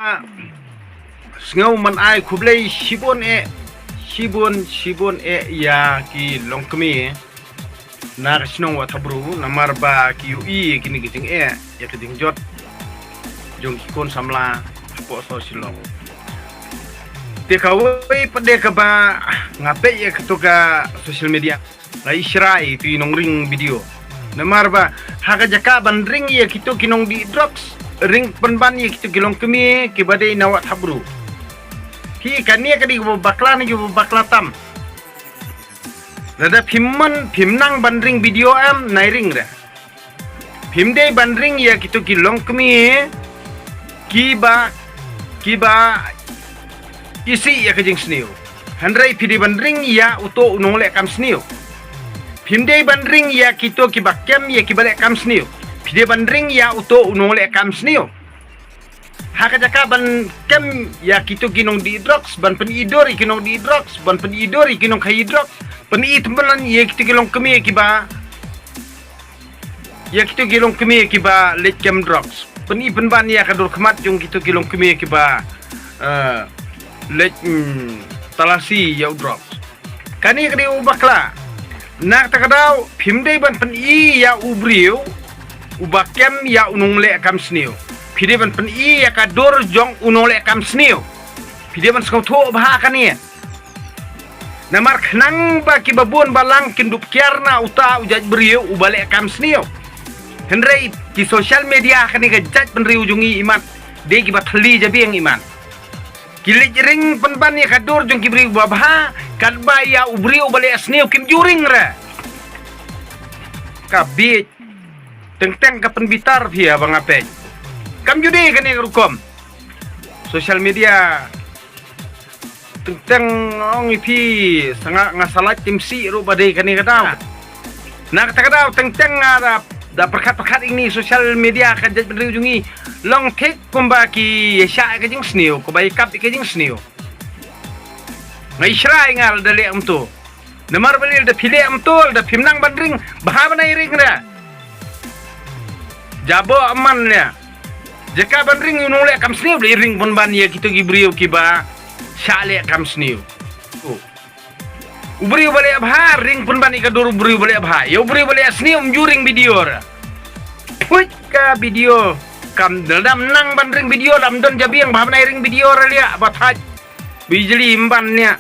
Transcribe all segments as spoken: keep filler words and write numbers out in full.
Sngew man ai khublei shibun eh, shibun, shibun eh ïa ki longkmie na ka shnong Wahthapbru, namar ba ki ïohi ïa kine ki jingeh, ïa ka jingjot jong ki khun samla hapoh sor Shillong. Te kawei pat de kaba nga peit ïa kato ka social media, nga ïa shrai ïa kito ki nongring video. Namar ba ha ka jaka ban ring ïa kito ki nongdih drugs, ring pynban ïa kito ki longkmie kiba dei na Wahthapbru. Phi, kane ka dei kaba bakla ne kaba bakla tam. Lada phim mon, phim nang ban ring video em, nai ring re. Phim dei ban ring ïa kito ki longkmie kiba, kiba isih ïa ka jingsniew. Hynrei phi dei ban ring ïa uto u nongleh kam sniew. Phim dei ban ring ïa kito kiba kem ïa kiba leh kam sniew. Phi dei ban ring ïa uto u nongleh kam sniew. Ha ka jaka ban kem ïa kito ki nongdih drugs, ban pyni dur ïa ki nongdih drugs, ban pyni dur ïa ki nongkhaïi drugs, pyni tymmen ïa kito ki longkmie kiba, ïa kito ki longkmie kiba leit kem drugs. Pyni pynban ïa ka dur khmat jong kito ki longkmie kiba, eh, leit, mm, talasi ïa u drugs. Kane ka dei u bakla. Na kata ka daw, phim dei ban pyni ïa u briew uba kem ïa u nongleh kam sniew. Phi dei ban pyni ïa ka dur jong u nongleh kam sniew. Phi dei ban sngewthuh bha kane. Namar khnang ba kiba bun balang kin dup kiar na uta u jait briew uba leh kam sniew. Hynrei ki social media kane ka jaitbynriew jong ngi imat, dei kiba thylli jabieng imat. Ki leit ring pynban ïa ka dur jong ki briew ba bha, katba ïa u briew ba leh sniew kim ju ring re. Ka bieit. Teng teng ka pynbitar phi ïa ba nga peit. Kam ju dei kane ka rukom. Social media. Teng teng ong ïa phi, sa nga, nga sa lait tim sih ruh ba dei kane ka daw. Na kata ka daw teng teng nga da, da pyrkhat pyrkhat ïa kine social media ka jaitbynriew jong ngi. Long thik kumba ki ïa shah ïa ka jingsniew, kumba ïa kap ïa ka jingsniew. Nga ïa shrai nga lada leh kumto. Namar balei lada phi leh kumto, lada phim nang ban ring, bha ban ai ring re. Jaboh man leh. Jaka ban ring ïa u nongleh kam sniew, leh ring pynban ïa kito ki briew kiba shah leh kam sniew. Oh. U briew ba leh bha, ring pynban ïa ka dur u briew ba leh bha. Ïa u briew ba leh sniew, ym ju ring video re. Phuit ka video. Kam dam nang ban ring video, lam don jabieng, bha ban ai ring video re liah, ba thait. Bijli ym ban nia.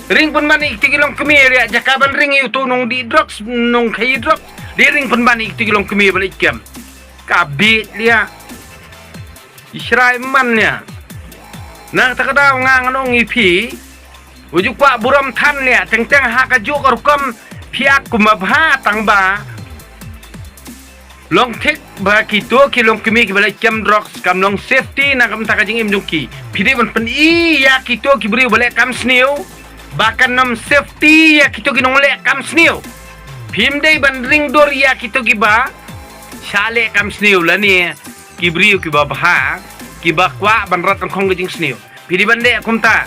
Ring pynban ïa kito ki longkmie liah, jaka ban ring ïa uto u nongdih drugs, nongkhaïi drugs. Dei ring pynban ïa kito ki longkmie ba leh kem. Ka bieit liah. Ïa shrai man nia. Na kata ka daw nga ngan ong ïa phi. U ju kwah burom than nia, teng teng ha kajuh ka rukom phi ïa kumba bha tang ba. Long thik ba kito ki longkmie kiba leh kem drugs kam long safety na ka bynta ka jingim jong ki. Phi dei ban pyni ïa kito ki briew ba leh kam sniew ba kan ym safety ïa kito ki nongleh kam sniew. Phim dei ban ring dur ïa kito kiba shah leh kam sniew lane ki briew kiba bha, kiba kwah ban rat nyngkong ka jingsniew. Phi dei ban leh kumta.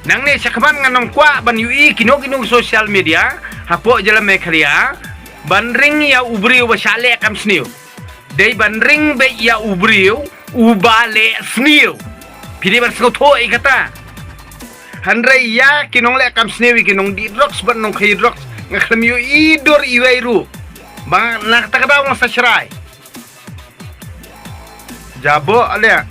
Nangne shakhmat ngan ym kwah ban ïohi kino kino social media hapoh jylla Meghalaya ban ring ïa u briew ba shah leh kam sniew. Dei ban ring beit ïa u briew uba leh sniew. Phi dei ban sngewthuh ïa kata. Hynrei ïa ki nongleh kam sniew, ïa ki nongdih drugs bad nongkhaïi drugs, nga khlem ïohi dur iwei ruh. Ba na kata ka daw nga sa shrai. Jaboh liah.